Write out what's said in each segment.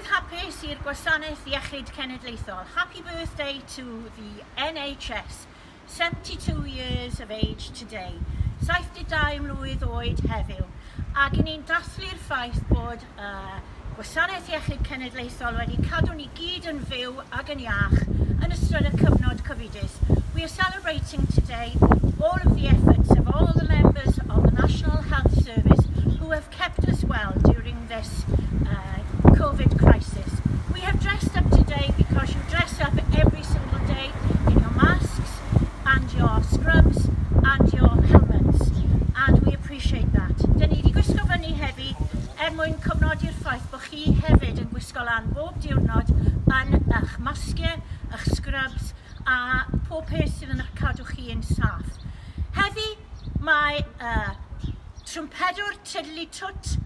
Pen-blwydd hapus i'r Gwasanaeth Iechyd Cenedlaethol. Happy birthday to the NHS. 72 years of age today. 72 mlwydd oed heddiw. Ac i ni'n dathlu'r ffaith bod y Gwasanaeth Iechyd Cenedlaethol wedi cadw ni gyd yn fyw ac yn iach yn ystod y cyfnod Covidus. We are celebrating today all of the efforts of all the members of the National Health Service who have kept us well during this COVID crisis. We have dressed up today because you dress up every single day in your masks and your scrubs and your helmets, and we appreciate that. Dyn ni wedi gwisgo fyny heddi er mwyn cofnodi'r ffaith bod chi hefyd yn gwisgo lan bob diwrnod yn eich masgiau, eich scrubs a pob peth sydd yn eich cadw chi yn saff. Heddi mae trwmpedwr Tiddly Twt,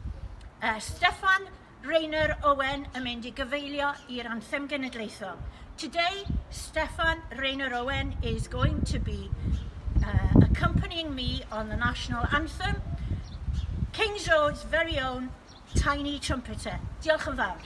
Steffan Rayner Owen yn mynd i gyfeilio i'r anthem genedlaethol. Today, Steffan Rayner Owen is going to be accompanying me on the national anthem, Kings Road's very own tiny trumpeter. Diolch yn fawr.